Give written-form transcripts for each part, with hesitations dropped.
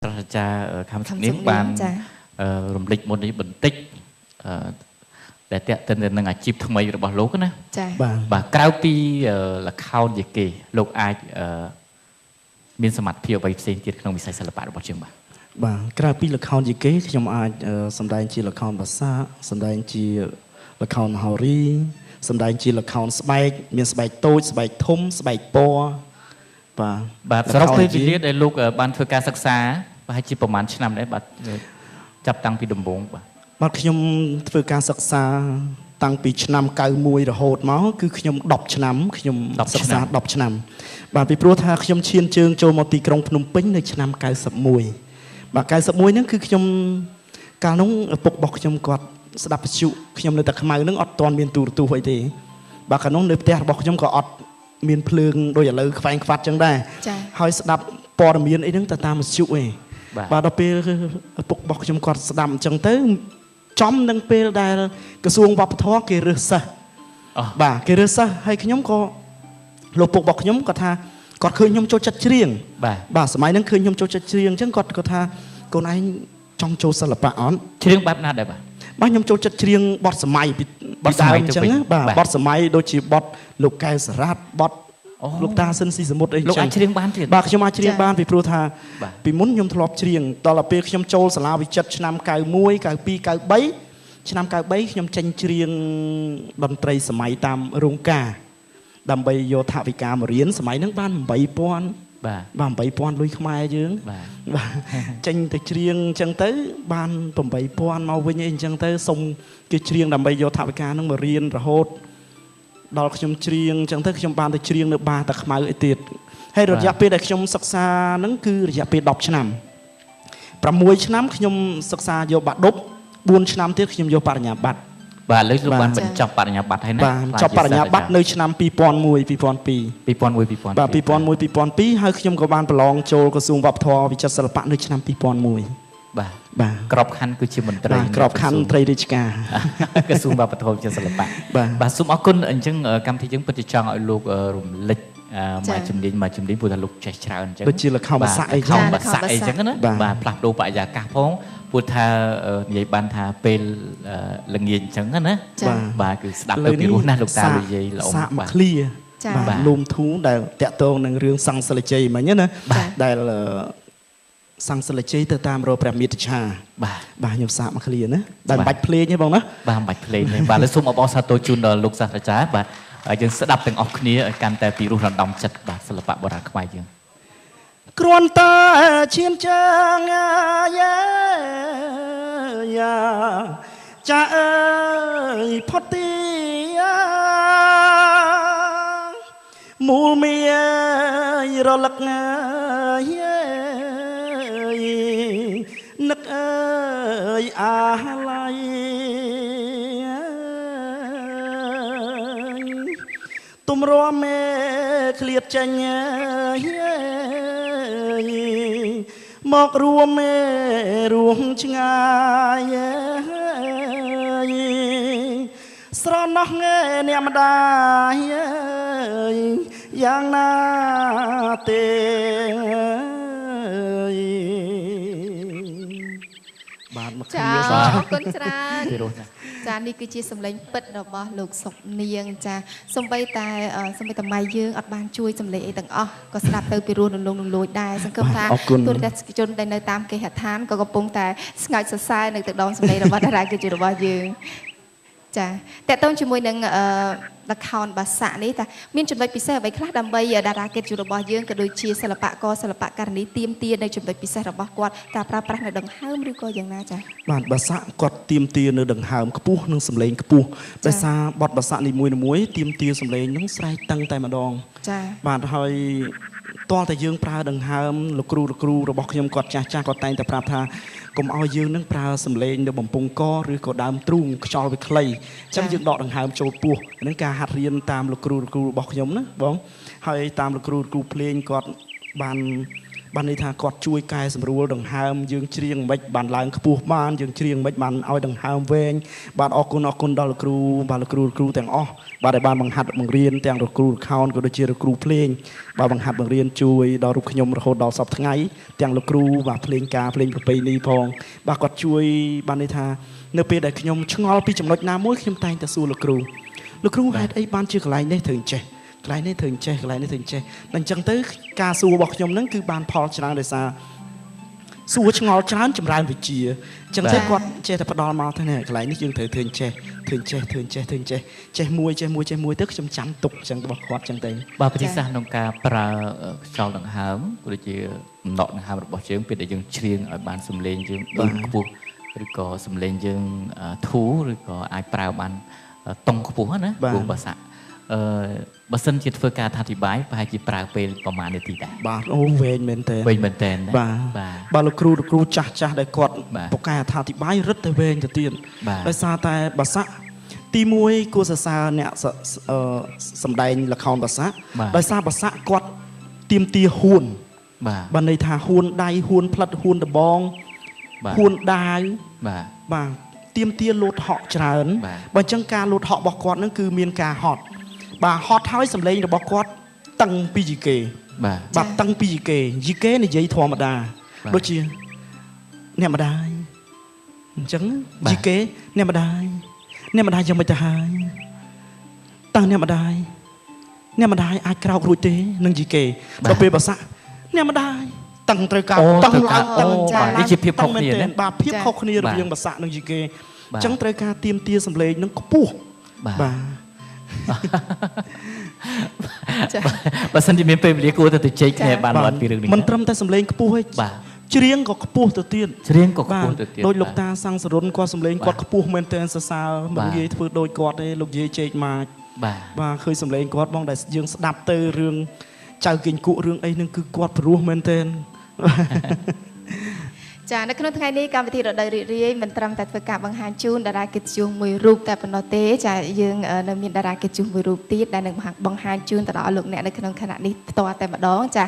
ស្រស្ត្រាចារ្យខំសុនាងបានរំលេចមុននេះបន្តិច ដែលតេតិនទៅនឹងអាជីពថ្មីរបស់លោកណា ចា៎ បាទ ក្រៅពីលខោនយេគេ លោកអាចមានសមត្ថភាពអ្វីផ្សេងទៀតក្នុងវិស័យសិល្បៈរបស់យើង? បាទ បាទ ក្រៅពីលខោនយេគេ ខ្ញុំអាចសម្ដែងជាលខោនបាសា សម្ដែងជាលខោនមហោរី សម្ដែងជាលខោនស្បែក មានស្បែកតូច ស្បែកធំ ស្បែកពណ៌ បាទ បាទ សរុបពេលវេលាដែលលោកបានធ្វើការសិក្សាប្រហែលជាប្រហែលឆ្នាំដែរ? បាទ ចាប់តាំងពីដំបូង។ បាទ បាទ ខ្ញុំធ្វើការសិក្សាតាំងពីឆ្នាំ91រហូតមក គឺខ្ញុំ10ឆ្នាំ ខ្ញុំសិក្សា10ឆ្នាំ បាទ ពីព្រោះថាខ្ញុំឈានជើងចូលមកទីក្រុងភ្នំពេញនៅឆ្នាំ91 បាទ 91ហ្នឹងគឺខ្ញុំកាលនោះឪពុករបស់ខ្ញុំគាត់ស្ដាប់វិទ្យុ ខ្ញុំនៅតែខ្មៅហ្នឹងអត់ទាន់មានទូរទស្សន៍អីទេ បាទ កាលនោះនៅផ្ទះរបស់ខ្ញុំក៏អត់មានភ្លើងដូចឥឡូវខ្វែងខ្វាត់ចឹងដែរ ហើយស្ដាប់ព័ត៌មានអីហ្នឹងទៅតាមវិទ្យុឯង បាទ ដល់ពេលឪពុករបស់ខ្ញុំគាត់ស្ដាប់អញ្ចឹងទៅ ចំនឹងពេលដែលក្រសួងវប្បធម៌គេរើសសិស្ស បាទ គេរើសសិស្ស ហើយខ្ញុំក៏លោកពុករបស់ខ្ញុំគាត់ថាគាត់ឃើញខ្ញុំចូលចិត្តច្រៀង បាទ សម័យហ្នឹងឃើញខ្ញុំចូលចិត្តច្រៀង អញ្ចឹងគាត់គាត់ថាកូនឯងចង់ចូលសិល្បៈអត់? ច្រៀងបែបណាដែរ? បាទ បាទ ខ្ញុំចូលចិត្តច្រៀងបទសម័យពីបទសម័យអញ្ចឹង បាទ បទសម័យដូចជាបទលោកកែវសារ៉ាត់ បទលោកតាសិនស៊ីសមុទ្រអីចឹង លោកអាចច្រៀងបានទៀត? បាទ ខ្ញុំអាចច្រៀងបាន ពីព្រោះថាពីមុនខ្ញុំធ្លាប់ច្រៀង ដល់ពេលខ្ញុំចូលសាលាវិចិត្រឆ្នាំ91 92 93 ឆ្នាំ93ខ្ញុំចេញច្រៀងតន្ត្រីសម័យតាមរោងការដើម្បីយកថវិកាមករៀន សម័យហ្នឹងបាន8000 បាទ បាទ 8000លុយខ្មែរយើង បាទ ចេញទៅច្រៀងអញ្ចឹងទៅបាន8000មកវិញអីអញ្ចឹងទៅ សុំគេច្រៀងដើម្បីយកថវិកាហ្នឹងមករៀន រហូតដល់ខ្ញុំច្រៀងអញ្ចឹងទៅ ខ្ញុំបានទៅច្រៀងនៅបាតាខ្មៅអីទៀត ហើយរយៈពេលដែលខ្ញុំសិក្សាហ្នឹងគឺរយៈពេល10ឆ្នាំ 6ឆ្នាំខ្ញុំសិក្សាយកបាក់ឌុប 4ឆ្នាំទៀតខ្ញុំយកបរិញ្ញាបត្រ បាទ ឥឡូវលោកបានបញ្ចប់បរិញ្ញាបត្រហើយណា? បាទ ចប់បរិញ្ញាបត្រនៅឆ្នាំ2001 2002 2001 2002 បាទ 2001 2002 ហើយខ្ញុំក៏បានប្រឡងចូលក្រសួងវប្បធម៌វិចិត្រសិល្បៈនៅឆ្នាំ2001 បាទ បាទ ក្របខ័ណ្ឌគឺជាមន្ត្រី ក្របខ័ណ្ឌមន្ត្រីរាជការក្រសួងវប្បធម៌វិចិត្រសិល្បៈ បាទ សូមអរគុណ។ អញ្ចឹងកម្មវិធីយើងពិតជាចង់ឲ្យលោករំលេចមកជំនាញមកជំនាញ ព្រោះថាលោកចេះច្រើនអញ្ចឹង ដូចជាលខោនបាសាក់អីចឹង បាសាក់អីចឹងណា បាទ ផ្លាស់ប្ដូរបរិយាកាសផង ព្រោះថានិយាយបានថាពេលល្ងាចអញ្ចឹងណា បាទ គឺស្ដាប់ទៅពីរោះណាស់លោកតានិយាយល្អ សាកមកឃ្លា បាទ លូមធូដែលតាក់ទងនឹងរឿងសង្សិលជ័យមិញណា ដែលសង្សិលជ័យទៅតាមរកព្រះមេត្ឆា បាទ បាទ ខ្ញុំសាកមកឃ្លាណា ដែលមិនបាច់ភ្លេងទេបងណា បាទ មិនបាច់ភ្លេងទេ បាទ លើសូមអបអរសាទរជូនដល់លោកសាស្ត្រាចារ្យ បាទ យើងស្ដាប់ទាំងអស់គ្នាឲ្យកាន់តែពីរោះរណ្ដំចិត្ត បាទ សិល្បៈបុរាណខ្មែរយើង។ គ្រាន់តែឈានជើងយ៉ាយ៉ាចាអើយផុតទីមូលមីរលឹកនឹកអើយអាឡ័យ ទំរំមេឃ្លៀតចេញមករួមមេរួមឆ្ងាយ ស្រណោះងេអ្នកម្ដាយយ៉ាងណាទេ បាទ មក ចា អរគុណច្រើន ចា នេះគឺជាសម្លេងពិតរបស់លោកសុកនាង ចា សំបីតែសំបីតែម៉ៃយើងអត់បានជួយសម្លេងអីទាំងអស់ ក៏ស្ដាប់ទៅពីរោះរលងរលួចដែរ សង្ឃឹមថាទូរទស្សនិកជនដែលនៅតាមគេហដ្ឋានក៏កំពុងតែស្ងើចសរសើរនៅទឹកដងសម្លេងរបស់តារាគឺជារបស់យើង ចា តកតងជាមួយនឹងអឺលខោនបាសាក់នេះ តើមានចំណុចពិសេសអ្វីខ្លះដើម្បីតារាកិត្តិយសរបស់យើងក៏ដូចជាសិល្បករសិល្បករនីទៀមទានៅចំណុចពិសេសរបស់គាត់ ការប្រើប្រាស់នៅដង្ហើមឬក៏យ៉ាងណា? ចា បាទ បាសាក់គាត់ទៀមទានៅដង្ហើមខ្ពស់និងសម្លេងខ្ពស់ ដោយសារបទបាសាក់នីមួយៗទៀមទាសម្លេងនឹងស្រែកតឹងតែម្ដង ចា បាទ ហើយតលតែយើងប្រើដង្ហើម លោកគ្រូលោកគ្រូរបស់ខ្ញុំគាត់ចាស់ចាស់គាត់តែងតែប្រាប់ថាកុំឲ្យយើងនឹងប្រើសម្លេងនៅបំពង់កឬក៏ដើមទ្រូង ខ្យល់វាខ្លី អញ្ចឹងយើងដកដង្ហើមចូលពោះ ហ្នឹងការហាត់រៀនតាមលោកគ្រូលោកគ្រូរបស់ខ្ញុំណាបង ហើយតាមលោកគ្រូលោកគ្រូភ្លេងគាត់បាន បានន័យថាគាត់ជួយកែសម្រួលដង្ហើមយើងច្រៀងមិនបានឡើងខ្ពស់បានយើងច្រៀងមិនបានឲ្យដង្ហើមវែងបាទអរគុណអរគុណដល់លោកគ្រូបាទលោកគ្រូគ្រូទាំងអស់បាទដែលបានបង្ហាត់បង្រៀនទាំងលោកគ្រូល្ខោនក៏ដូចជាលោកគ្រូភ្លេងបាទបង្ហាត់បង្រៀនជួយដល់រូបខ្ញុំរហូតដល់សប្តាហ៍ថ្ងៃទាំងលោកគ្រូបាទភ្លេងការភ្លេងប្រពៃណីផងបាទគាត់ជួយបានន័យថានៅពេលដែលខ្ញុំឆ្ងល់ពីចំណុចណាមួយខ្ញុំតែងតែសួរលោកគ្រូលោកគ្រូហេតុអីបានជាកន្លែងនេះត្រូវចេះកន្លែងនេះត្រូវចេះកន្លែងនេះត្រូវចេះដល់អញ្ចឹងទៅការសួររបស់ខ្ញុំហ្នឹងគឺបានផលច្រើនដោយសារសួរឆ្ងល់ច្រើនចម្រើនវិជ្ជាអញ្ចឹងទៅគាត់ចេះតែផ្ដល់មកទៅនេះកន្លែងនេះយើងត្រូវធ្វើចេះធ្វើចេះធ្វើចេះធ្វើចេះចេះមួយចេះមួយចេះមួយទៅខ្ញុំចាំទុកអញ្ចឹងរបស់គាត់អញ្ចឹងទៅបាទវិធីសាស្ត្រក្នុងការប្រើខ្យល់ដង្ហើមក៏ដូចជាដំណក់ដង្ហើមរបស់យើងពេលដែលយើងច្រៀងឲ្យបានសំឡេងយើងដូចខ្ពស់ឬក៏សំឡេងយើងធូរឬក៏អាចប្រើបានតង់ខ្ពស់ណាព្រោះបាសាបើសិនជាធ្វើការអធិប្បាយប្រហែលជាប្រើពេលប្រហែលនាទីដែរបាទអូវែងមែនតើវែងមែនតើបាទបាទលោកគ្រូលោកគ្រូចាស់ចាស់ដែលគាត់ពូកែអធិប្បាយរឹតតែវែងទៅទៀតដោយសារតែបាសាទី1គួរសរសើរអ្នកសម្ដែងល្ខោនបាសាដោយសារបាសាគាត់ទៀមទាហួនបាទន័យថាហួនដៃហួនផ្លិតហួនដបងហួនដាវបាទបាទទៀមទាលោតហក់ច្រើនបើអញ្ចឹងការលោតហក់របស់គាត់នឹងគឺមានការហត់បាទហត់ហើយសម្លេងរបស់គាត់តឹងពីយីគេបាទតឹងពីយីគេយីគេនិយាយធម្មតាដូចជាអ្នកម្ដាយអញ្ចឹងយីគេអ្នកម្ដាយអ្នកម្ដាយយ៉ាងម៉េចទៅហើយតើអ្នកម្ដាយអ្នកម្ដាយអាចក្រោករួចទេនឹងយីគេដល់ពេលបាសាក់អ្នកម្ដាយតឹងត្រូវការតឹងឡើងតឹងនេះជាភាពខុសគ្នាណាបាទភាពខុសគ្នារវាងបាសាក់និងយីគេអញ្ចឹងត្រូវការទៀមទាសម្លេងនឹងខ្ពស់បាទបើសិនជាមានពេលវេលាគួរតែទៅជែកគ្នាបានអត់ពីរឿងនេះមិនត្រឹមតែសម្លេងខ្ពស់ទេបាទច្រៀងក៏ខ្ពស់ទៅទៀតច្រៀងក៏ខ្ពស់ទៅទៀតដូចលោកតាសង្សរុនគាត់សម្លេងគាត់ខ្ពស់មែនទែនសរសើរមិនងាយធ្វើដូចគាត់ទេលោកយាយជែកម៉ាចបាទបាទឃើញសម្លេងគាត់បងដែលយើងស្ដាប់ទៅរឿងចៅគិញគក់រឿងអីនឹងគឺគាត់ព្រោះមែនទែនចានៅក្នុងថ្ងៃនេះកម្មវិធីរដូវរីករាយមិនត្រឹមតែធ្វើការបង្ហាញជូនតារាកិត្តិយសមួយរូបតែប៉ុណ្ណោះទេចាយើងនៅមានតារាកិត្តិយសមួយរូបទៀតដែលនឹងបង្ហាញជូនទៅដល់លោកអ្នកនៅក្នុងខណៈនេះផ្ទាល់តែម្ដងចា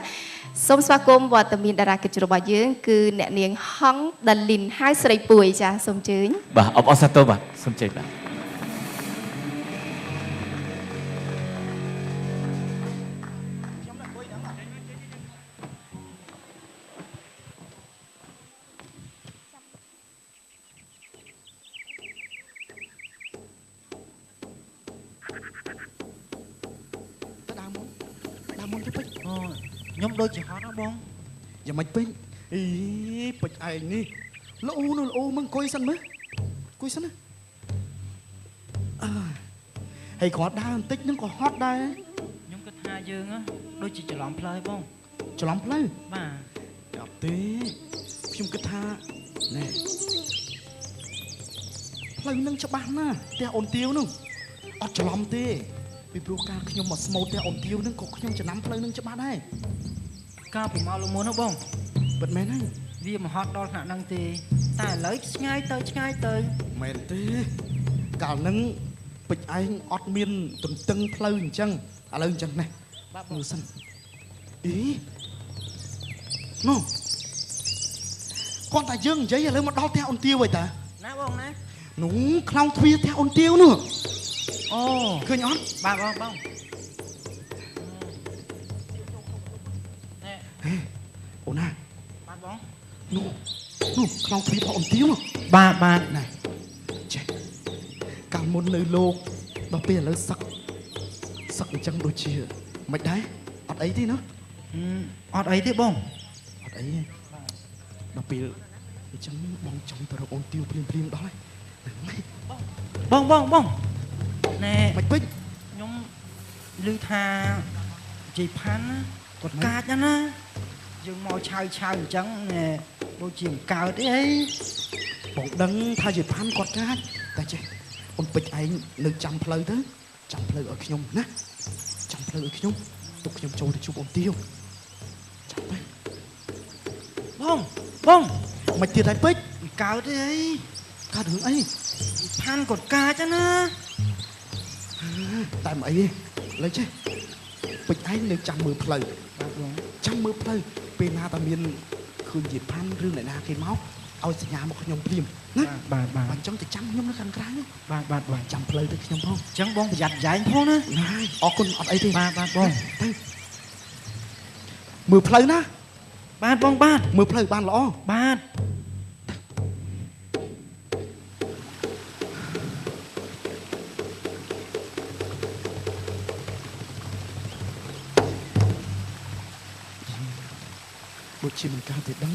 សូមស្វាគមន៍វត្តមានតារាកិត្តិយសរបស់យើងគឺអ្នកនាងហង្សដាលីនហៅស្រីពួយចាសូមអញ្ជើញបាទអបអរសាទរបាទសូមអញ្ជើញបាទខ្ញុំដូចជាហត់ណាបងយ៉ាងម៉េចពេញអីពេចឯងនេះល្អនោះល្អមើលអង្គុយសិនមើលអង្គុយសិនណាអើហើយគ្រាន់ដើរបន្តិចនឹងក៏ហត់ដែរខ្ញុំគិតថាយើងដូចជាច្រឡំផ្លូវបងច្រឡំផ្លូវបាទអត់ទេខ្ញុំគិតថាណែផ្លូវនឹងច្បាស់ណាស់ផ្ទះអូនទាវនោះអត់ច្រឡំទេពីព្រោះការខ្ញុំមកស្មូតផ្ទះអូនទាវនឹងក៏ខ្ញុំចំណាំផ្លូវនឹងច្បាស់ដែរកាលពីមកលោកមុនណាបងពិតមែនហើយវាមិនហត់ដល់ថ្នាក់ហ្នឹងទេតែឥឡូវឆ្ងាយទៅឆ្ងាយទៅមែនទេកាលហ្នឹងពេចឯងអត់មានទន្ទឹងផ្លូវអញ្ចឹងឥឡូវអញ្ចឹងណាបាទមើលសិនអីនោះគាត់តែយើងនិយាយឥឡូវមកដល់ផ្ទះអូនទាវហើយតាណាបងណានោះខ្លោងទ្វារផ្ទះអូនទាវនោះអូឃើញអត់បាទបងបងអូនណាបាទបងនោះនោះខ្លោងទ្វាររបស់អូនទាវបាទបាទណែចេះកាលមុននៅលោកដល់ពេលឥឡូវសឹកសឹកអញ្ចឹងដូចជាមិនដែរអត់អីទេណាអត់អីទេបងអត់អីទេដល់ពេលអញ្ចឹងបងចង់ទៅរកអូនទាវភ្លាមភ្លាមដល់ហើយបងបងបងណែមិនពេញខ្ញុំឮថាជ័យផាន់គាត់កាចណាយើងមកឆៅឆៅអញ្ចឹងណែដូចជាមិនកើតទេអីបងដឹងថាជ័យផាន់គាត់កាចតែចេះអូនពេជ្រឯងនៅចាំផ្លូវទៅចាំផ្លូវឲ្យខ្ញុំណាចាំផ្លូវឲ្យខ្ញុំទុកខ្ញុំចូលទៅជួបអូនទាវចាំទៅបងបងមិនទៀតហើយពេជ្រមិនកើតទេអីកើតរឿងអីផាន់គាត់កាចណាតែមិនអីទេឥឡូវចេះពេជ្រឯងនៅចាំមើលផ្លូវបាទបងចាំមើលផ្លូវ ពេលណាតែមានឃើញជាផាន់ឬអ្នកណាគេមកឲ្យសញ្ញាមកខ្ញុំភ្លាមណា បាទបាទ បាទអញ្ចឹងទៅចាំខ្ញុំនៅខាងក្រៅ បាទបាទបាទ ចាំផ្លូវទៅខ្ញុំផង អញ្ចឹងបងប្រយ័ត្នប្រយែងផងណា ណាអរគុណអត់អីទេ បាទបាទបង ទៅមើលផ្លូវណា បាទបងបាទ មើលផ្លូវបានល្អ បាទ ដូចជាមិនកើតទេដឹង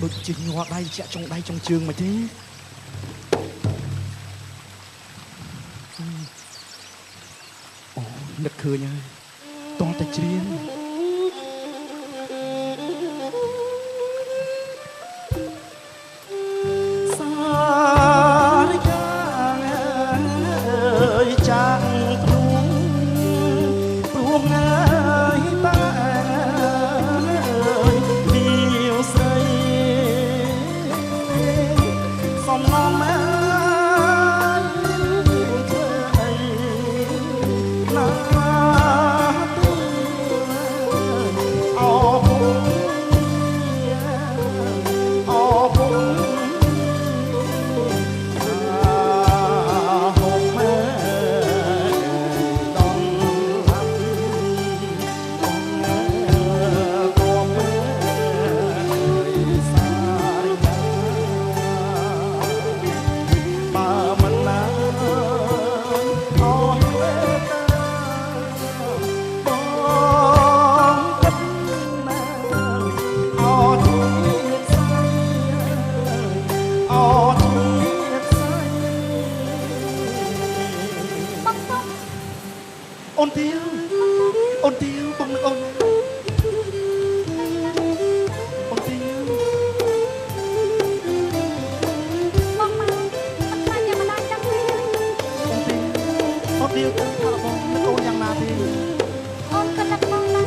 ដូចជាញ័រដៃជាក់ចុងដៃចុងជើងមិនទេអូនឹកឃើញហើយតោះតែច្រៀងសារិកាអើយចាំងព្រោះព្រោះងាយតាសំណំអើយធ្វើអីណាទីអពុងអពុងហុកមើដងឡាប់កុំសារិកាបើមិនណាអស់លេតាបងគិតណាអជាតិស្អីអជាតិស្អី បងសុំ អូនទៀវអូនទៀវបងនឹកអូនអូនទៀវ បងមកមិនខ្លាចយ៉ាងម្ដាយដឹងទេ អូនទៀវអូនទៀវថាបងនឹកអូនយ៉ាងណាទេ អូនក៏នឹកបងដែរ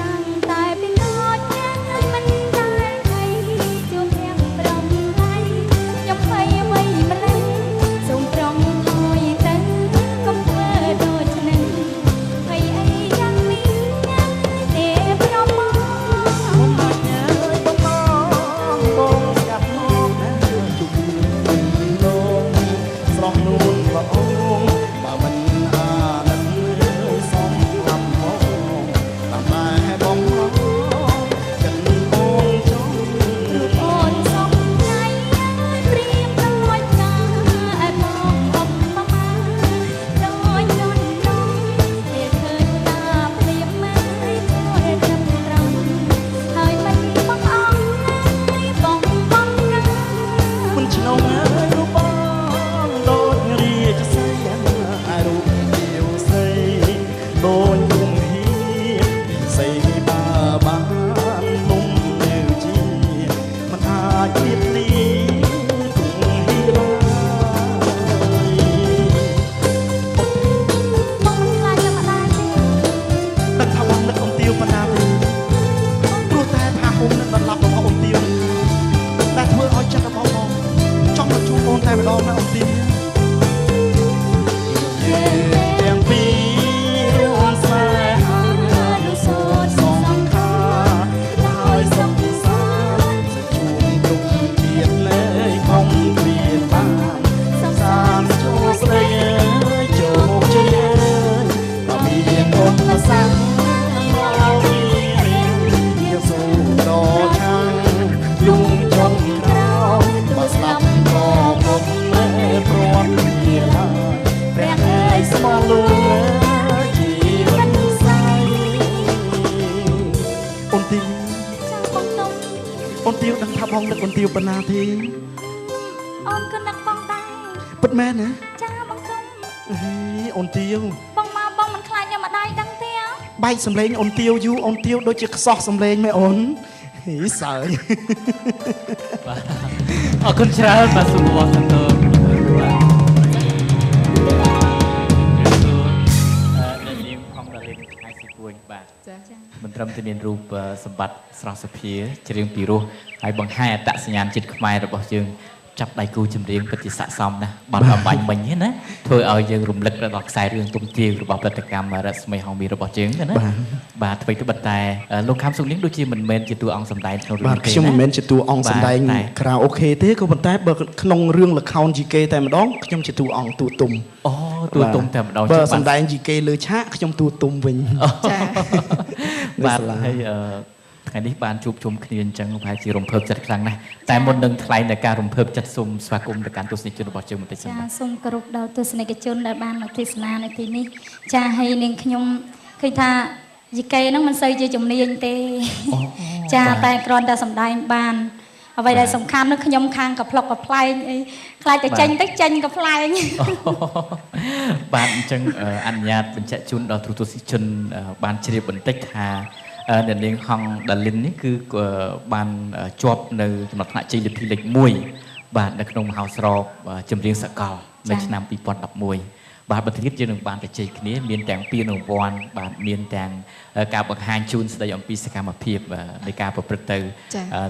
តាំងតែពីតូចយ៉ាងមិនដែលភ័យជួបទាំងប្រំឡៃខ្ញុំភ័យអ្វីម្ល៉េះសូមប្រងថយទៅកុំធ្វើដូចនេះភ័យអីយ៉ាងនេះទេប្រម បងបាច់ញ៉ើយបងបងបងស្កាត់មកណាជុំលងស្រស់នួនល្អងបើមិនអាណិតសំឡាប់មកតាមតែបងចិត្តអូនចង់ អូនសុំថ្ងៃព្រៀបដូចតាឲ្យបងអបប្រមាដូចនន់នងពេលឃើញតាព្រៀបម៉ែចូលចាប់ត្រង់ហើយមិនបងអងបងបងកា មិនឆ្នងអើយរូបបងដូចរាជសីឯរូបទៀវស្រីដូចទុំហៀសីបាបានទុំនៅជាមិនអាចឃ្លាតលីទុំហៀឡើយ បងមិនខ្លាចតែម្ដាយទេ ដឹងថាបងនឹកអ៊ំទាវប៉ុណ្ណាទេព្រោះតែផាហុំនឹងដន្លប់របស់អ៊ំទាវតែធ្វើឲ្យចិត្តរបស់បងចង់មកជួបអូនតែម្ដងណាអ៊ំទាវ យើង ទាំងពីររួមស្នេហា លុសូត ស ស ង ង ខា ដោយសុខសាន្ត ជួងគ្រប់ជាតិលេខំគ្លៀនបាន សំ សា សា ន ន ជួ ជួ ស្រី ស្រី អើយជោគជ័យអើយបើមានឧបសគ្គមកពីរៀងយើងស៊ូប្រឆាំងលុងចុងក្រោយបើស្លាប់ក៏ពុំមេព្រាត់ជាឡើយព្រះអើយស្មោះលួជីវិតសៃអូនទី ចាបងទុំ អូនទៀវដឹងថាបងនឹកអូនទៀវប៉ុណ្ណាទេ អូនក៏នឹកបងដែរ ពិតមែនណា ចាបងទុំ ហេអូនទៀវ បងមកបងមិនខ្លាចខ្ញុំម្ដាយដឹងទេអ បែកសំលេងអូនទៀវយូរអូនទៀវដូចជាខ្សោះសំលេងមែនអូនហេសើច បាទអរគុណច្រើនបាទសូមអរគុណទៅបាទអ្នកនាងផងដាលីនខែស៊ីពួយបាទ ចា មិនត្រឹមតែមានរូបសម្បត្តិស្រស់សុភាច្រៀងពីរោះហើយបង្ហាញអត្តសញ្ញាណជាតិខ្មែររបស់យើង ចាប់ដៃគូចម្រៀងពិតជាស័ក្តិសមណាស់បានអំបញ្ញមិញណាធ្វើឲ្យយើងរំលឹកដល់ខ្សែរឿងទុំទាវរបស់ផលិតកម្មរស្មីហង្សមាសរបស់យើងណាបាទអ្វីត្បិតតែលោកខំសុកនាងដូចជាមិនមែនជាតួអង្គសម្ដែងក្នុងរឿង បាទ នេះទេ ខ្ញុំមិនមែនជាតួអង្គសម្ដែងខារ៉ាអូខេទេក៏ប៉ុន្តែបើក្នុងរឿងល្ខោនយីកេតែម្ដងខ្ញុំជាតួអង្គតួទុំ អូតួទុំតែម្ដង បើសម្ដែងយីកេលើឆាកខ្ញុំតួទុំវិញ ចា បាទហើយថ្ងៃនេះបានជួបជុំគ្នាអញ្ចឹងប្រហែលជារំភើបចិត្តខ្លាំងណាស់តែមុននឹងថ្លែងในការរំភើបចិត្តសូមស្វាគមន៍ទៅកាន់ទស្សនិកជនរបស់យើងបន្តិចសិន ចាសូមគោរពដល់ទស្សនិកជនដែលបានមកទេសនានៅទីនេះចាហើយនាងខ្ញុំឃើញថាយីកេហ្នឹងមិនសូវជាជំនាញទេចាតែគ្រាន់តែសម្ដែងបានអ្វីដែលសំខាន់នោះខ្ញុំខាងកប្លុកកប្លែងអីខ្លាចតែចេញទៅចេញកប្លែង បាទអញ្ចឹងអនុញ្ញាតបញ្ជាក់ជូនដល់ទស្សនិកជនបានជ្រាបបន្តិចថាអ្នកនាងហង្សដាលីននេះគឺបានជាប់នៅចំណាត់ថ្នាក់ជ័យលាភីលេខ1បាទនៅក្នុងមហោស្រពចម្រៀងសកលនៅឆ្នាំ2011បាទបន្តិចទៀតយើងនឹងបានទៅជ័យគ្នាមានទាំងពានរង្វាន់បាទមានទាំងការបង្ហាញជូនស្ដីអំពីសកម្មភាពនៃការប្រព្រឹត្តទៅ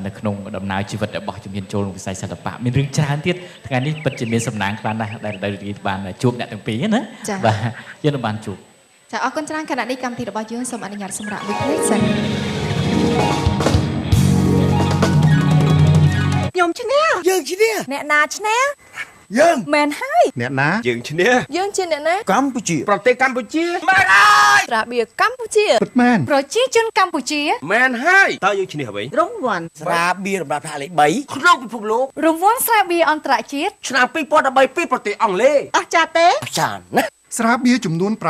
នៅក្នុងដំណើរជីវិតរបស់ជំនាញចូលក្នុងវិស័យសិល្បៈមានរឿងច្រើនទៀតថ្ងៃនេះពិតជាមានសំណាងខ្លាំងណាស់ដែលរដូវរីបានជួបអ្នកទាំងពីរណាបាទយើងនឹងបានជួប ចាអរគុណច្រើនខណៈនេះកម្មវិធីរបស់យើងសូមអនុញ្ញាតសម្រាប់មួយភ្លែតសិន ខ្ញុំឈ្នះយើងឈ្នះអ្នកណាឈ្នះយើងមែនហើយអ្នកណាយើងឈ្នះ យើងជាអ្នកណា កម្ពុជាប្រទេសកម្ពុជាមែនហើយ ស្រាបៀរកម្ពុជា ពិតមែន ប្រជាជនកម្ពុជា មែនហើយតើយើងឈ្នះអ្វី រង្វាន់ ស្រាបៀរលំដាប់ថ្នាក់លេខ3ក្នុងពិភពលោក រង្វាន់ស្រាបៀរអន្តរជាតិ ឆ្នាំ2013ពីប្រទេសអង់គ្លេស អស្ចារ្យទេ អស្ចារ្យណាស់ ស្រាបៀរចំនួន953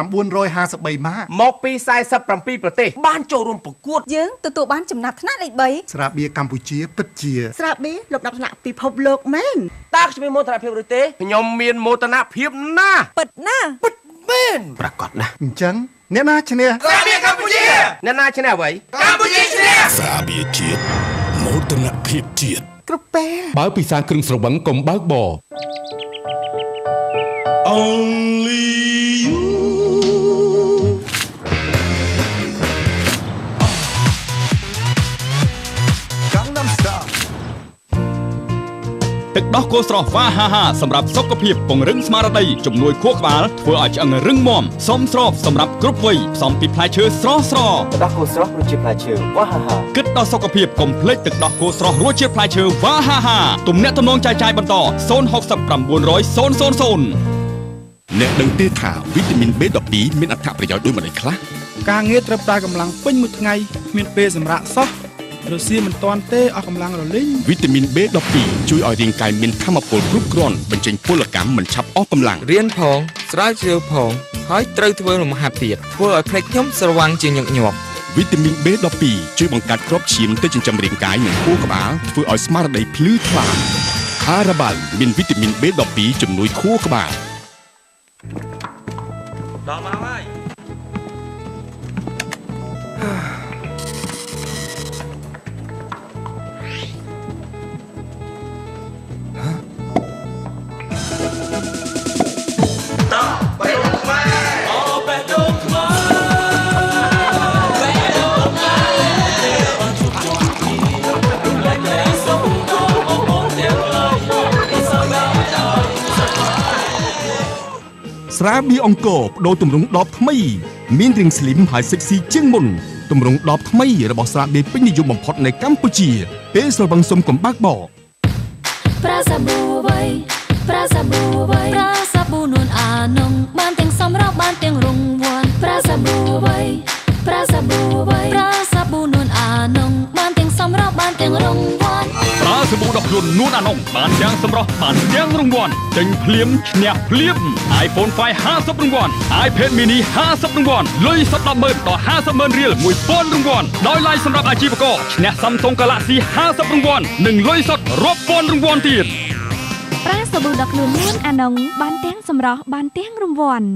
ម៉ាកមកពី47ប្រទេស បានចូលរួមប្រកួត យើងទទួលបានចំណាត់ថ្នាក់លេខ3 ស្រាបៀរកម្ពុជាពិតជា ស្រាបៀរលំដាប់ថ្នាក់ពិភពលោកមែន តើខ្ញុំមានមោទនភាពឬទេខ្ញុំមានមោទនភាពណាស់ ពិតណាស់ ពិតមែនប្រាកដណាស់ អញ្ចឹងអ្នកណាឈ្នះស្រាបៀរកម្ពុជាអ្នកណាឈ្នះអ្វីកម្ពុជាឈ្នះ ស្រាបៀរជាតិមោទនភាពជាតិ គ្រប់ពេល បើពិសាគ្រឿងស្រវឹងកុំបើកបរ Only you Gangnam Style ទឹកដោះគោស្រស់វ៉ាហាហាសម្រាប់សុខភាពពង្រឹងស្មារតីជំនួយខួរក្បាលធ្វើឲ្យឆ្អឹងរឹងមាំសមស្របសម្រាប់គ្រប់វ័យផ្សំពីផ្លែឈើស្រស់ស្រស់ ទឹកដោះគោស្រស់រសជាតិផ្លែឈើវ៉ាហាហា គិតដល់សុខភាពកុំភ្លេចទឹកដោះគោស្រស់រសជាតិផ្លែឈើវ៉ាហាហាទំនាក់ទំនងចែកចាយបន្ត069 900 000 អ្នកដឹងទេថាវីតាមីន B12 មានអត្ថប្រយោជន៍ដូចម្តេចខ្លះ ការងារត្រូវប្រើកម្លាំងពេញមួយថ្ងៃគ្មានពេលសម្រាកសោះរសៀលមិនតាន់ទេអស់កម្លាំងរលីង វីតាមីន B12 ជួយឲ្យរាងកាយមានធម៌ពលគ្រប់គ្រាន់បញ្ចេញពលកម្មមិនឆាប់អស់កម្លាំង រៀនផងស្រាវជ្រាវផងហើយត្រូវធ្វើលំហាត់ទៀតធ្វើឲ្យភ្នែកខ្ញុំស្រវាំងជាញឹកញាប់ វីតាមីន B12 ជួយបង្កាត់គ្រាប់ឈាមទៅចិញ្ចឹមរាងកាយនិងខួរក្បាលធ្វើឲ្យស្មារតីភ្លឺថ្លាខារ៉ាបាល់មានវីតាមីន B12 ជំនួយខួរក្បាល ដល់មកហើយតោះបេះដូងខ្មែរអូបេះដូងខ្មែរបេះដូងខ្មែរបានជួបជុំគ្នារំលែកក្តីសុខបងប្អូនទាំងឡាយសប្បាយដល់ ស្រាបៀរអង្គរបដូរទម្រង់ដបថ្មីមានរាងស្លីមហើយសិចស៊ីជាងមុនទម្រង់ដបថ្មីរបស់ស្រាបៀរពេញនិយមបំផុតនៅកម្ពុជាពេលស្រវឹងសុំកុំបើកបរ ប្រាសាប៊ូអ្វីប្រាសាប៊ូអ្វីប្រាសាប៊ូនួនអានងបានទាំងសម្រស់បានទាំងរង្វាន់ប្រាសាប៊ូអ្វីប្រាសាប៊ូអ្វីប្រាសាប៊ូនួនអានងបានទាំងសម្រស់បានទាំងរង្វាន់ ប្រាសាប៊ូដោះខ្លួននួនអានងបានទាំងសម្រស់បានទាំងរង្វាន់ចេញភ្លាមឈ្នះភ្លាម iPhone 5 50រង្វាន់ iPad mini 50រង្វាន់លុយសុទ្ធ100,000ដល់500,000រៀល1000រង្វាន់ដោយឡែកសម្រាប់អាជីវករឈ្នះ Samsung Galaxy 50រង្វាន់និងលុយសុទ្ធរាប់ពាន់រង្វាន់ទៀត ប្រាសាប៊ូដោះខ្លួននួនអានងបានទាំងសម្រស់បានទាំងរង្វាន់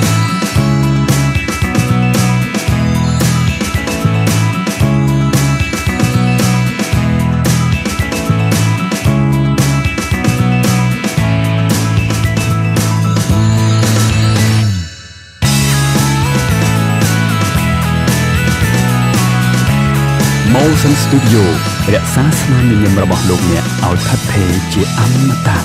Gangnam Production Studio រក្សាស្នាមញញឹមរបស់លោកអ្នកឲ្យឋិតថេរជាអមតៈ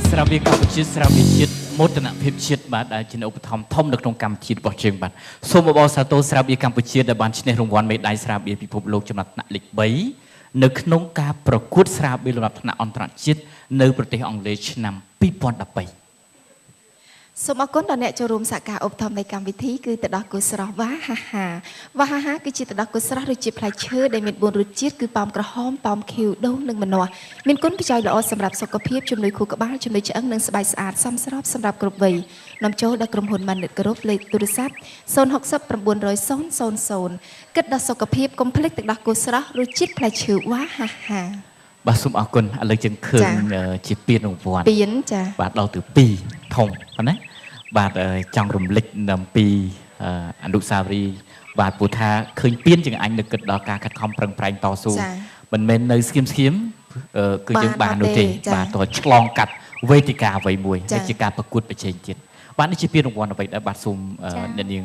ស្រាបៀកម្ពុជាស្រាបៀជាតិមោទនភាពជាតិបាទដែលជាឧបត្ថម្ភធំនៅក្នុងកម្មវិធីរបស់យើងបាទសូមអបអរសាទរស្រាបៀកម្ពុជាដែលបានឈ្នះរង្វាន់មេដាយស្រាបៀពិភពលោកចំណាត់ថ្នាក់លេខ3នៅក្នុងការប្រកួតស្រាបៀលំដាប់ថ្នាក់អន្តរជាតិនៅប្រទេសអង់គ្លេសឆ្នាំ2013សូមអរគុណដល់អ្នកចូលរួមសហការឧបត្ថម្ភនៃកម្មវិធីគឺទឹកដោះគោស្រស់វ៉ាហាហាវ៉ាហាហាគឺជាទឹកដោះគោស្រស់ឬជាផ្លែឈើដែលមាន4រសជាតិគឺប៉ោមក្រហមប៉ោមខៀវដូងនិងម្នាស់មានគុណប្រយោជន៍ល្អសម្រាប់សុខភាពជំនួយខួរក្បាលជំនួយឆ្អឹងនិងស្បែកស្អាតសមស្របសម្រាប់គ្រប់វ័យនាំចូលដល់ក្រុមហ៊ុនម៉ានិតក្រុមលេខទូរស័ព្ទ060 900 000គិតដល់សុខភាពកុំភ្លេចទឹកដោះគោស្រស់រសជាតិផ្លែឈើវ៉ាហាហាបាទសូមអរគុណឥឡូវយើងឃើញជាពានរង្វាន់ពានចាបាទដល់ទៅ2ធំប៉ុណ្ណាបាទចង់រំលេចអំពីអនុស្សាវរីយ៍បាទព្រោះថាឃើញពានជាងអញនឹកគិតដល់ការខិតខំប្រឹងប្រែងតស៊ូមិនមែននៅស្ងៀមស្ងៀមគឺយើងបាននោះទេបាទតើឆ្លងកាត់វេទិកាអ្វីមួយហើយជាការប្រកួតប្រជែងជាតិបាទនេះជាពានរង្វាន់អ្វីដែលបាទសូមអ្នកនាង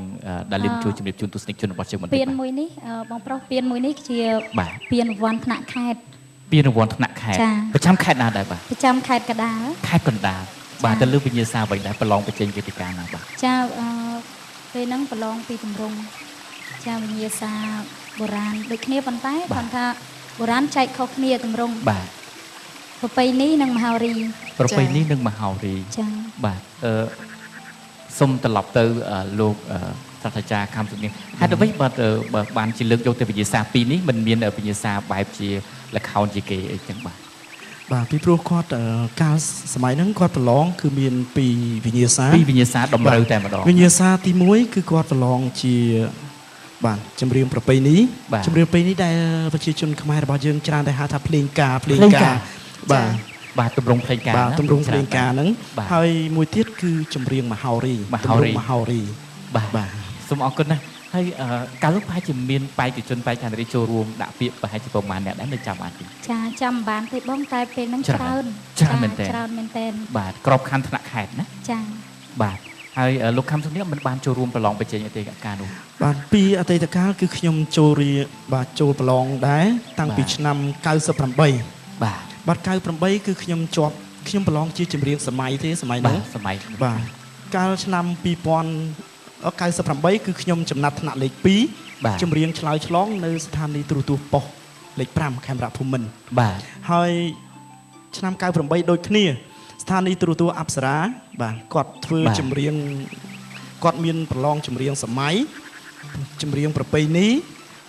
ដាលីនជួយជម្រាបជូនទស្សនិកជនរបស់យើងបន្តិចពានមួយនេះបងប្រុសពានមួយនេះជាពានរង្វាន់ថ្នាក់ខេត្តពានរង្វាន់ថ្នាក់ខេត្តប្រចាំខេត្តណាដែរបាទប្រចាំខេត្តកណ្ដាលខេត្តកណ្ដាលបាទទៅលើវិញ្ញាសាអ្វីដែរប្រឡងប្រជែងវេទិកាណាបាទចាពេលហ្នឹងប្រឡងពីទម្រង់ចាវិញ្ញាសាបុរាណដូចគ្នាប៉ុន្តែគាត់ថាបុរាណចែកខុសគ្នាទម្រង់បាទប្រពៃណីនិងមហោរីប្រពៃណីនិងមហោរីចាបាទសូមត្រឡប់ទៅលោកសាស្ត្រាចារ្យខំសុនាងហេតុអ្វីបាទបានជាលើកយកទៅវិញ្ញាសាពីរនេះមិនមានវិញ្ញាសាបែបជាល្ខោនជាគេអីចឹងបាទបាទពីព្រោះគាត់កាលសម័យហ្នឹងគាត់ប្រឡងគឺមានពីរវិញ្ញាសាពីរវិញ្ញាសាតម្រូវតែម្ដងវិញ្ញាសាទី1គឺគាត់ប្រឡងជាបាទចម្រៀងប្រពៃណីចម្រៀងប្រពៃណីដែលប្រជាជនខ្មែររបស់យើងច្រើនតែហៅថាភ្លេងការភ្លេងការបាទបាទទម្រង់ភ្លេងការបាទទម្រង់ភ្លេងការហ្នឹងហើយមួយទៀតគឺចម្រៀងមហោរីទម្រង់មហោរីបាទបាទសូមអរគុណណាស់ហើយកាលនោះប្រហែលជាមានបេក្ខជនបេក្ខនារីចូលរួមដាក់ពាក្យប្រហែលជាប្រមាណអ្នកដែរនៅចាំបានទេចាចាំបានទេបងតែពេលហ្នឹងច្រើនច្រើនមែនតើច្រើនមែនតើបាទក្របខ័ណ្ឌថ្នាក់ខេត្តណាចាបាទហើយលោកខំសុនាមិនបានចូលរួមប្រឡងប្រជែងអតីតកាលនោះបាទពីអតីតកាលគឺខ្ញុំចូលរៀនបាទចូលប្រឡងដែរតាំងពីឆ្នាំ98បាទបាទ98គឺខ្ញុំជាប់ខ្ញុំប្រឡងជាចម្រៀងសម័យទេសម័យនោះសម័យបាទកាលឆ្នាំ2098គឺខ្ញុំចំណាត់ថ្នាក់លេខ2ចម្រៀងឆ្លើយឆ្លងនៅស្ថានីយ៍ទូរទស្សន៍ប៉ុស្តិ៍លេខ5ខេមរៈភូមិន្ទបាទហើយឆ្នាំ98ដូចគ្នាស្ថានីយ៍ទូរទស្សន៍អប្សរាបាទគាត់ធ្វើចម្រៀងគាត់មានប្រឡងចម្រៀងសម័យចម្រៀងប្រពៃណី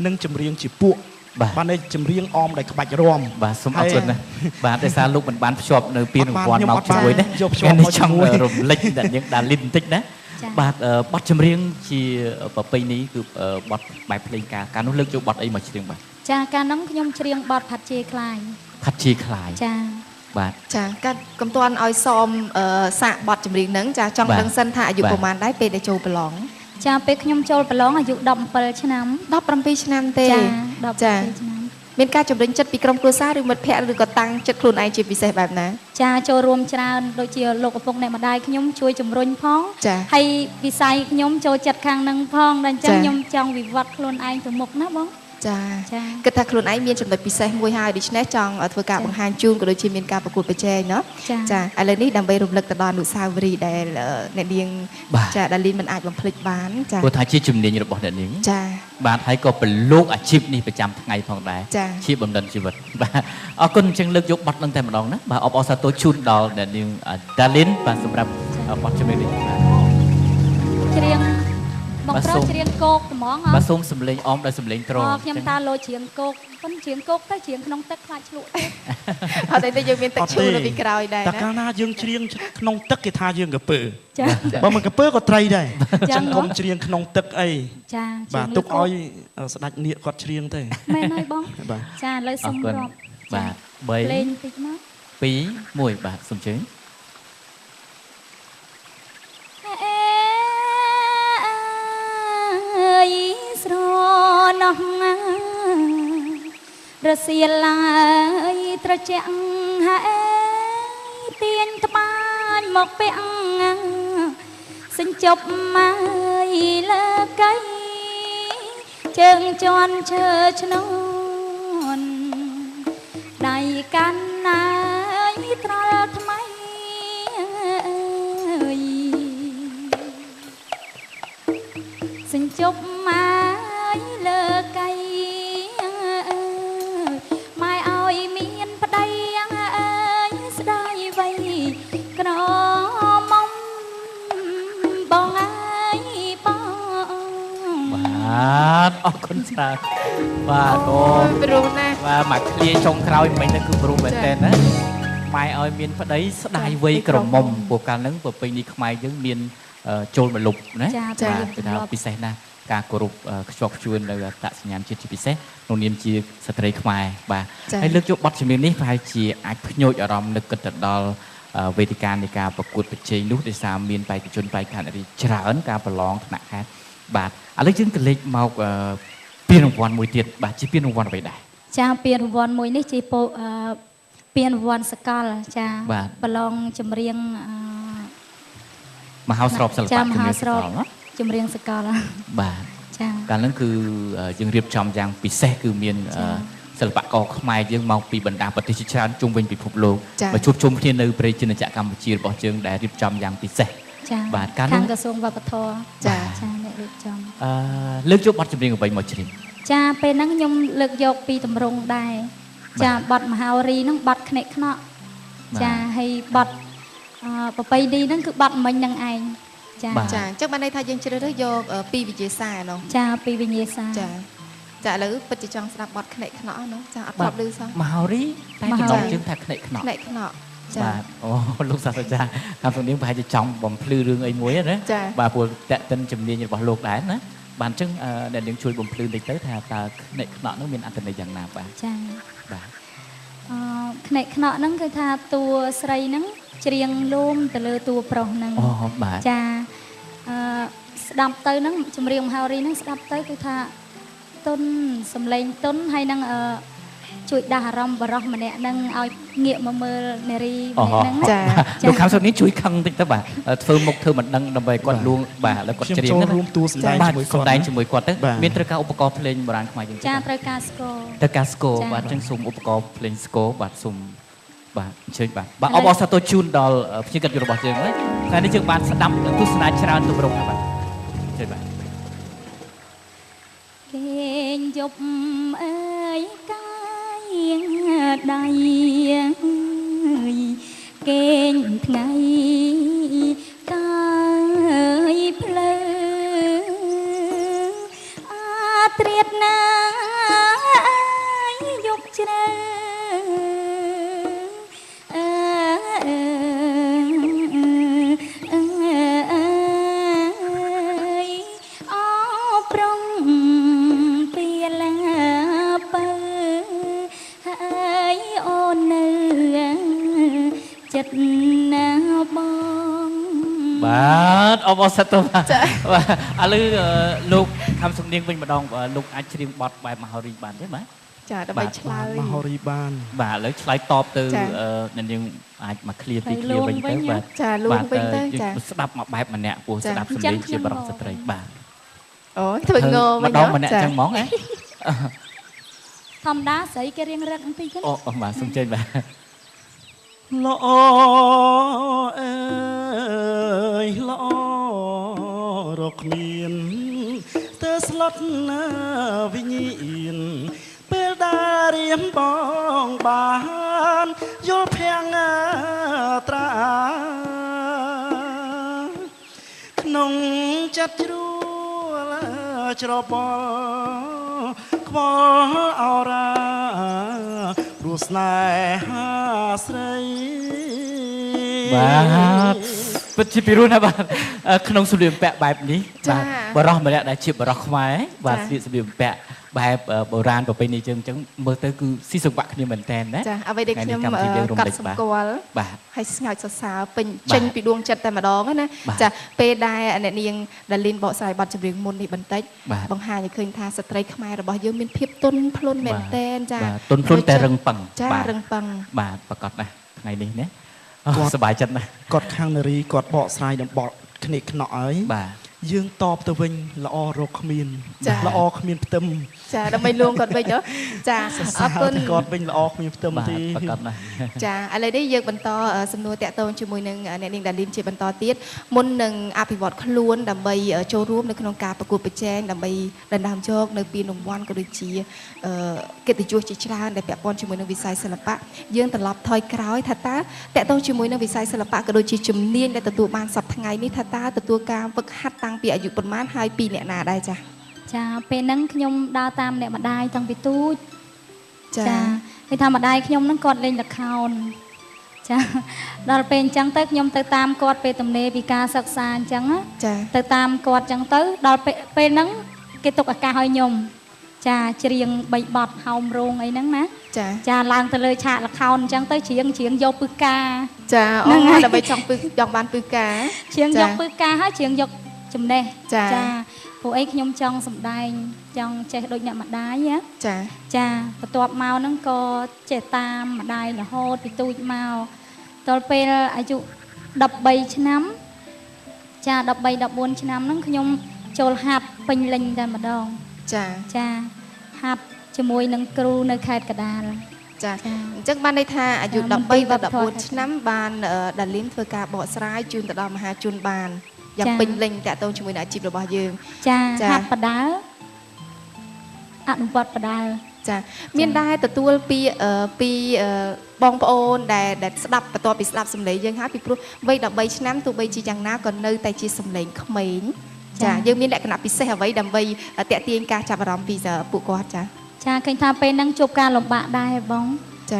និងចម្រៀងជាពួកបាទនេះចម្រៀងអមដោយក្បាច់រាំបាទសូមអរគុណណាស់បាទដោយសារលោកមិនបានភ្ជាប់នៅពានរង្វាន់មកជាមួយណាយកភ្ជាប់មកជាមួយរំលេចតែយើងដាលីនបន្តិចណាបាទបទចម្រៀងជាប្រពៃណីគឺបទបែបភ្លេងការកាលនោះលើកយកបទអីមកច្រៀងបាទចាកាលនោះខ្ញុំច្រៀងបទផាត់ជាខ្លាយផាត់ជាខ្លាយចាបាទចាកាកុំទាន់ឲ្យសមសាកបទចម្រៀងហ្នឹងចាចង់ដឹងសិនថាអាយុប្រហែលដែរពេលដែលចូលប្រឡងចាពេលខ្ញុំចូលប្រឡងអាយុ17ឆ្នាំ17ឆ្នាំទេចា17ឆ្នាំមានការជំរុញចិត្តពីក្រុមគ្រួសារឬមិត្តភ័ក្តិឬក៏តាំងចិត្តខ្លួនឯងជាពិសេសបែបណាចាចូលរួមច្រើនដូចជាលោកឪពុកអ្នកម្ដាយខ្ញុំជួយជំរុញផងហើយវិស័យខ្ញុំចូលចិត្តខាងនឹងផងដល់អញ្ចឹងខ្ញុំចង់វិវត្តខ្លួនឯងទៅមុខណាបងចាគិតថាខ្លួនឯងមានចំណុចពិសេសមួយហើយដូច្នេះចង់ធ្វើការបង្ហាញជូនក៏ដូចជាមានការប្រកួតប្រជែងណោះចាឥឡូវនេះដើម្បីរំលឹកទៅដល់អនុស្សាវរីយ៍ដែលអ្នកនាងចាដាលីនមិនអាចបំភ្លេចបានចាព្រោះថាជាជំនាញរបស់អ្នកនាងចាបាទហើយក៏ប្រឡូកអាជីពនេះប្រចាំថ្ងៃផងដែរជាបំណិនជីវិតបាទអរគុណអញ្ចឹងលើកយកបទនឹងតែម្ដងណាបាទអបអរសាទរជូនដល់អ្នកនាងដាលីនបាទសម្រាប់បទជំនាញនេះបាទច្រៀងបងប្រុសច្រៀងគោកត្មងបាទសូមសំលេងអមដោយសំលេងត្រខ្ញុំតាលោច្រៀងគោកប៉ុន្តែច្រៀងគោកទៅច្រៀងក្នុងទឹកខ្លាចឆ្លក់ទេអត់ទេយើងមានទឹកឈូនៅពីក្រោយដែរណាតែកាលណាយើងច្រៀងក្នុងទឹកគេថាយើងកាពើបើមិនកាពើក៏ត្រីដែរចឹងកុំច្រៀងក្នុងទឹកអីចាបាទទុកឲ្យស្ដេចនាគគាត់ច្រៀងទេមែនហើយបងចាឥឡូវសុំរាប់បាទ3លេងតិចមក2 1បាទសូមជើញ ស្រណោះ រសៀលឡើយត្រជាក់ហើយទាញត្បាញមកពាក់សញ្ចប់ម៉ាយលើកៃជើងជន់ឈើឆ្នូនដៃកាន់ណាយត្រល់ថ្មីសញ្ចប់ម៉ាយលើកៃម៉ែឲ្យមានប្តីអើយស្ដាយវ័យក្រមុំបងអើយបងបាទអរគុណច្រើនបាទអូព្រោះណាស់បាទមកឃ្លាចុងក្រោយមិញហ្នឹងគឺព្រោះមែនតើណាម៉ែឲ្យមានប្តីស្ដាយវ័យក្រមុំព្រោះកាលហ្នឹងប្រពៃណីខ្មែរយើងមានចូលមកលុបណាបាទគឺថាពិសេសណាស់ការគោរពខ្ជាប់ខ្ជួននៅអត្តសញ្ញាណជាតិជាពិសេសក្នុងនាមជាស្ត្រីខ្មែរបាទហើយលើកយកបទចម្រៀងនេះប្រហែលជាអាចភ្ញូចអារម្មណ៍នឹកគិតទៅដល់វេទិកានៃការប្រកួតប្រជែងនោះដោយសារមានបេក្ខជនបេក្ខនារីច្រើនការប្រឡងថ្នាក់ខេត្តបាទឥឡូវយើងក៏លេចមកពានរង្វាន់មួយទៀតបាទជាពានរង្វាន់អ្វីដែរចាពានរង្វាន់មួយនេះជាពានរង្វាន់សកលចាប្រឡងចម្រៀងមហោស្រពសិល្បៈជំនាញសកលចម្រៀងសកលបាទចាកាលហ្នឹងគឺយើងរៀបចំយ៉ាងពិសេសគឺមានសិល្បករខ្មែរយើងមកពីបណ្ដាប្រទេសជាច្រើនជុំវិញពិភពលោកមកជួបជុំគ្នានៅប្រជាជាតិកម្ពុជារបស់យើងដែលរៀបចំយ៉ាងពិសេសបាទកាលនោះខាងក្រសួងវប្បធម៌ចាអ្នករៀបចំលើកយកបទចម្រៀងអ្វីមកច្រៀងចាពេលហ្នឹងខ្ញុំលើកយកពីទម្រង់ដែរចាបទមហោរីហ្នឹងបទខ្នេះខ្នក់ចាហើយបទប្រពៃណីហ្នឹងគឺបទមិញហ្នឹងឯងចាចាអញ្ចឹងបានន័យថាយើងជ្រើសរើសយកពីវិជាសារនោះចាពីវិញ្ញាសាចាចាឥឡូវពិតជាចង់ស្ដាប់បទខ្នេះខ្នក់នោះចាអត់ធ្លាប់ឮសោះមហោរីតែចំណងជើងថាខ្នេះខ្នក់ខ្នេះខ្នក់ចាបាទអូលោកសាស្ត្រាចារ្យតាមសំនៀងប្រហែលជាចង់បំភ្លឺរឿងអីមួយណាបាទព្រោះតេតិនជំនាញរបស់លោកដែរណាបាទអញ្ចឹងអ្នកនាងជួយបំភ្លឺតិចទៅថាតើខ្នេះខ្នក់នោះមានអត្ថន័យយ៉ាងណាបាទចាបាទខ្នេះខ្នក់ហ្នឹងគឺថាតួស្រីហ្នឹងច្រៀងលោមទៅលើតួប្រុសហ្នឹងអូបាទចាស្ដាប់ទៅហ្នឹងចម្រៀងមហោរីហ្នឹងស្ដាប់ទៅគឺថាទុនសំឡេងទុនហើយនឹងជួយដាស់អារម្មណ៍បរោះម្នាក់ហ្នឹងឲ្យងាកមកមើលនារីម្នាក់ហ្នឹងចាលោកខំសុតនេះជួយខឹងតិចទៅបាទធ្វើមុខធ្វើមិនដឹងដើម្បីគាត់លួងបាទឥឡូវគាត់ច្រៀងចូលរួមតួសម្ដែងជាមួយគាត់សម្ដែងជាមួយគាត់ទៅមានត្រូវការឧបករណ៍ភ្លេងបុរាណខ្មែរយើងចាត្រូវការស្គរត្រូវការស្គរបាទអញ្ចឹងសូមឧបករណ៍ភ្លេងស្គរបាទសូមបាទអញ្ជើញបាទបាទអបអរសាទរជូនដល់ភ្ញៀវកិត្តិយសរបស់យើងណាថ្ងៃនេះយើងបានស្ដាប់និងទស្សនាច្រើនទម្រង់ណាបាទអញ្ជើញបាទគេងយប់អើយកាយដៃគេងថ្ងៃកាយផ្លូវអាត្រៀតណាយប់ជ្រៅណាបងបាទអបអរសាទរបាទឥឡូវលោកខំសំនៀងវិញម្ដងលោកអាចច្រៀងបទបែបមហោរីបានទេបាទចាដើម្បីឆ្លើយមហោរីបានបាទឥឡូវឆ្លើយតបទៅអ្នកនាងអាចមកឃ្លាពីឃ្លាវិញទៅបាទចាលួងវិញទៅចាស្ដាប់មកបែបម្នាក់ព្រោះស្ដាប់សំឡេងជាបរិសុទ្ធស្ត្រីបាទអូធ្វើងវិញម្ដងម្នាក់ចឹងហ្មងហ៎ធម្មតាស្រីគេរៀងរឹកបន្តិចចឹងអូបាទសូមចេញបាទល្អអើយល្អរកគ្មានទើស្លុតណាវិញ្ញាណពេលដែលរៀមបងបានយល់ភាំងត្រាក្នុងចិត្តជ្រួលច្របល់ខ្វល់អរ៉ាព្រោះស្នេហាស្រីបាទពិតជាពិរោះណាស់បាទក្នុងសម្លៀកបំពាក់បែបនេះបាទបរោះម្នាក់ដែលជាបរោះខ្មែរបាទស្លៀកសម្លៀកបំពាក់ បែបបុរាណប្រពៃណីយើងអញ្ចឹងមើលទៅគឺស៊ីសង្វាក់គ្នាមែនតើណា ចាអ្វីដែលខ្ញុំកត់សម្គាល់ បាទ ហើយស្ងើចសរសើរពេញចេញពីដួងចិត្តតែម្ដងណាចាពេលដែលអ្នកនាងដាលីនបកស្រាយបទចម្រៀងមុននេះបន្តិចបង្ហាញឲ្យឃើញថាស្ត្រីខ្មែររបស់យើងមានភាពទន់ភ្លន់មែនទែនចា ទន់ភ្លន់តែរឹងប៉ឹង ចារឹងប៉ឹង បាទប្រកាសណាស់ថ្ងៃនេះណាសប្បាយចិត្តណាស់ គាត់ខាងនារីគាត់បកស្រាយដល់បកគ្នាខ្នក់ហើយ បាទ យើងតបទៅវិញល្អរកគ្មានល្អគ្មានផ្ទឹម ចាដើម្បីលួងគាត់វិញចាអរគុណ គាត់វិញល្អគ្មានផ្ទឹមទេ ប្រកាសណាស់ ចាឥឡូវនេះយើងបន្តសំណួរតាក់ទងជាមួយនឹងអ្នកនាងដាលីនជាបន្តទៀតមុននឹងអភិវឌ្ឍខ្លួនដើម្បីចូលរួមនៅក្នុងការប្រកួតប្រជែងដើម្បីដណ្ដើមយកនៅពានរង្វាន់ក៏ដូចជាកិត្តិយសជាច្រើនដែលពាក់ព័ន្ធជាមួយនឹងវិស័យសិល្បៈយើងត្រឡប់ថយក្រោយថាតើតាក់ទងជាមួយនឹងវិស័យសិល្បៈក៏ដូចជាជំនាញដែលទទួលបានសប្តាហ៍ថ្ងៃនេះថាតើទទួលការហ្វឹកហាត់តាំងពីអាយុប៉ុន្មានហើយពីអ្នកណាដែរចា ចាពេលហ្នឹងខ្ញុំដើរតាមអ្នកម្ដាយតាំងពីទូចចាគេថាម្ដាយខ្ញុំហ្នឹងគាត់លេងល្ខោនចាដល់ពេលអញ្ចឹងទៅខ្ញុំទៅតាមគាត់ពេលទំនេរពីការសិក្សាអញ្ចឹងចាទៅតាមគាត់អញ្ចឹងទៅដល់ពេលហ្នឹងគេទុកឱកាសឲ្យខ្ញុំចាច្រៀងបីបទហោមរោងអីហ្នឹងណាចាចាឡើងទៅលើឆាកល្ខោនអញ្ចឹងទៅច្រៀងច្រៀងយកពឹសកា ចាអូដើម្បីចង់ពឹសចង់បានពឹសកា ច្រៀងយកពឹសកាហើយច្រៀងយកចំណេះចា ព្រោះអីខ្ញុំចង់សម្ដែងចង់ចេះដូចអ្នកម្ដាយណា ចា ចាបន្ទាប់មកហ្នឹងក៏ចេះតាមម្ដាយរហូតពីទូចមកដល់ពេលអាយុ13ឆ្នាំចា13 14ឆ្នាំហ្នឹងខ្ញុំចូលហាត់ពេញលេញតែម្ដង ចា ចាហាត់ជាមួយនឹងគ្រូនៅខេត្តកណ្ដាល ចាអញ្ចឹងបានន័យថាអាយុ13ដល់14ឆ្នាំបានដាលីនធ្វើការបកស្រាយជូនទៅដល់មហាជនបានយ៉ាងពេញលេញតាក់ទងជាមួយនឹងអាជីពរបស់យើង ចាហាត់បដាលអនុវត្តបដាល ចាមានដែរទទួលពីពីបងប្អូនដែលដែលស្ដាប់បន្ទាប់ពីស្ដាប់សម្លេងយើងហើយពីព្រោះវ័យ13ឆ្នាំទោះបីជាយ៉ាងណាក៏នៅតែជាសម្លេងក្មេងចាយើងមានលក្ខណៈពិសេសអ្វីដើម្បីតាក់ទាញការចាប់អារម្មណ៍ពីពួកគាត់ចា ចាឃើញថាពេលហ្នឹងជួបការលំបាកដែរបង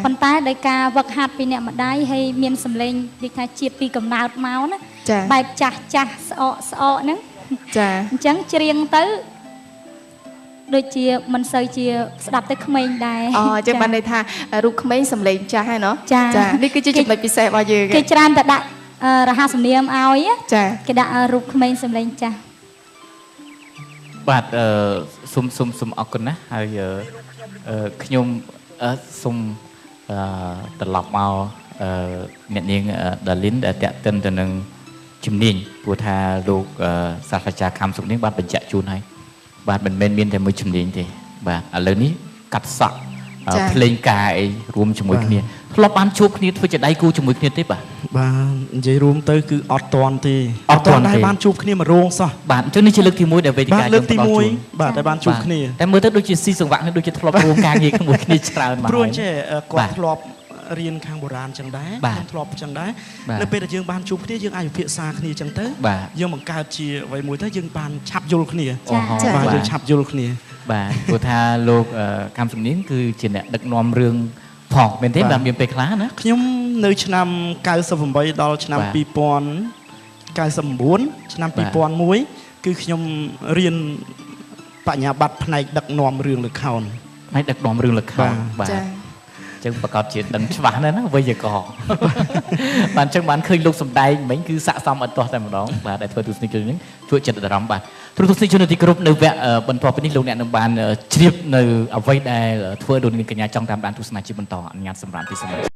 ប៉ុន្តែដោយការវឹកហាត់ពីអ្នកម្ដាយហើយមានសម្លេងនិយាយថាជាតិពីកំណើតមកណាបែបចាស់ចាស់ស្អកស្អកហ្នឹង ចា អញ្ចឹងច្រៀងទៅដូចជាមិនសូវជាស្ដាប់ទៅក្មេងដែរ អូអញ្ចឹងបានន័យថារូបក្មេងសម្លេងចាស់ហ្នឹងណោះ ចា នេះគឺជាចំណុចពិសេសរបស់យើង គេច្រើនតែដាក់រហ័សសំនៀមឲ្យ ចា គេដាក់រូបក្មេងសម្លេងចាស់ បាទសូមសូមសូមអរគុណណាស់ហើយខ្ញុំសូមត្រឡប់មកអ្នកនាងដាលីនដែលតាក់ទិនទៅនឹងជំនាញព្រោះថាលោកសាស្ត្រាចារ្យខំសុកនាងបានបញ្ជាក់ជូនហើយបាទមិនមែនមានតែមួយជំនាញទេបាទឥឡូវនេះកាត់សក់ភ្លេងការអីរួមជាមួយគ្នាធ្លាប់បានជួបគ្នាធ្វើជាដៃគូជាមួយគ្នាទេបាទ បាទនិយាយរួមទៅគឺអត់តាន់ទេអត់តាន់ដែរបានជួបគ្នាមួយរោងសោះ បាទអញ្ចឹងនេះជាលើកទី1ដែលវេទិកាយើងលើកទី1បាទដែលបានជួបគ្នា តែមើលទៅដូចជាស៊ីសង្វាក់នេះដូចជាធ្លាប់រួមការងារជាមួយគ្នាច្រើនមក ព្រោះចេះគាត់ធ្លាប់រៀនខាងបុរាណចឹងដែរខ្ញុំធ្លាប់ចឹងដែរនៅពេលដែលយើងបានជួបគ្នាយើងអាចពិភាក្សាគ្នាចឹងទៅយើងបង្កើតជាអ្វីមួយទៅយើងបានឆាប់យល់គ្នាបាទយើងឆាប់យល់គ្នា បាទព្រោះថាលោកកម្មសំនាងគឺជាអ្នកដឹកនាំរឿងផងមែនទេបាទមានពេលខ្លះណា ខ្ញុំនៅឆ្នាំ98ដល់ឆ្នាំ2099ឆ្នាំ2001គឺខ្ញុំរៀនបញ្ញាបត្រផ្នែកដឹកនាំរឿងល្ខោន ផ្នែកដឹកនាំរឿងល្ខោនបាទចឹងប្រកាសជាដឹងច្បាស់ណាស់ណាវេយ្យាករណ៍បាទអញ្ចឹងបានឃើញលោកសំដែងមិញគឺស័ក្តិសមអត់ទាស់តែម្ដងបាទដែលធ្វើទស្សនិកជននេះជួយចិត្តអារម្មណ៍បាទទ្រទស្សនិកជនទីគោរពនៅវគ្គបន្ទាប់ពីនេះលោកអ្នកនឹងបានជ្រាបនៅអ្វីដែលធ្វើឲ្យលោកនាងកញ្ញាចង់តាមដានទស្សនាជាបន្តអនុញ្ញាតសម្រាប់ទីសម្រាប់